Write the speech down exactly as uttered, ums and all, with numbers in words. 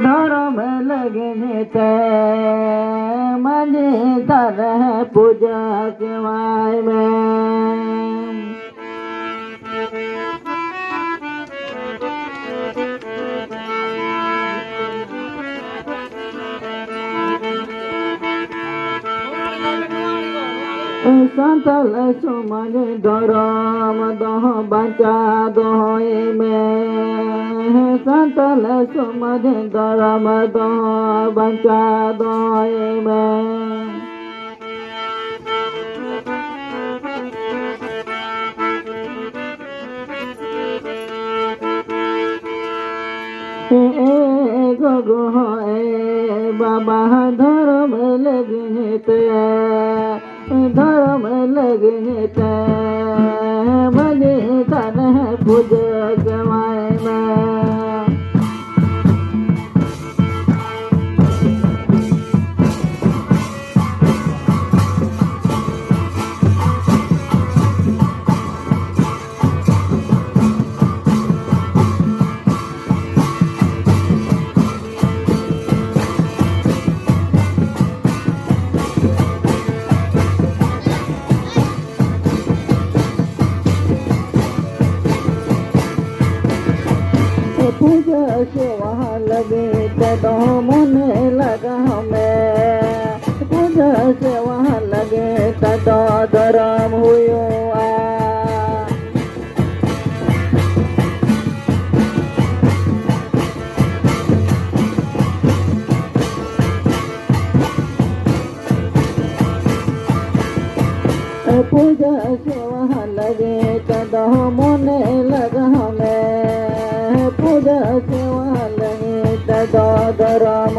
ᱫᱷᱚᱨᱚᱢ ᱞᱟᱹᱜᱤᱫ ᱛᱮ ᱢᱟᱹᱡᱷᱤ ᱛᱷᱟᱱ ᱨᱮ ᱯᱩᱡᱟᱹ ᱥᱮᱵᱟᱭ ᱢᱮ᱾ ᱥᱟᱱᱛᱟᱞ ᱥᱚᱢᱟᱡᱽ ᱫᱷᱚᱨᱚᱢ ᱫᱚᱦᱚ ᱵᱟᱧᱪᱟᱣ ᱫᱚᱦᱚᱭ ᱢᱮ᱾ ᱥᱟᱱᱛᱟᱞ ᱥᱚᱢᱟᱡᱽ ᱫᱷᱚᱨᱚᱢ ᱫᱚᱦᱚ ᱵᱟᱧᱪᱟᱣ ᱫᱚᱦᱚᱭ ᱢᱮ᱾ ᱮ ᱜᱚᱜᱚ ᱮ ᱵᱟᱵᱟ ᱫᱷᱚᱨᱚᱢ ᱞᱟᱹᱜᱤᱫ ᱛᱮ, ᱫᱷᱚᱨᱚᱢ ᱞᱟᱹᱜᱤᱫ ᱛᱮ ᱢᱟᱹᱡᱷᱤ ᱛᱷᱟᱱ ᱯᱩᱡᱟᱹ ᱥᱮᱵᱟᱭ ᱢᱮ᱾ ᱯᱩᱡᱟᱹ ᱥᱮᱵᱟ ᱞᱟᱹᱜᱤᱫ ᱛᱮᱫᱚ ᱢᱚᱱᱮ ᱞᱟᱜᱟᱣ ᱢᱮ᱾ ᱯᱩᱡᱟᱹ ᱥᱮᱵᱟ ᱞᱟᱹᱜᱤᱫ ᱛᱮᱫᱚ ᱫᱷᱚᱨᱚᱢ ᱦᱩᱭᱩᱜᱼᱟ᱾ ᱯᱩᱡᱟᱹ ᱥᱮᱵᱟ ᱞᱟᱹᱜᱤᱫ ᱛᱮᱫᱚ ᱢᱚᱱᱮ ᱞᱟᱜᱟᱣ ᱢᱮ᱾ ᱯᱩᱡᱟᱹ ᱥᱮᱵᱟ ᱞᱟᱹᱜᱤᱫ ᱛᱮᱫᱚ ᱫᱷᱚᱨᱚᱢ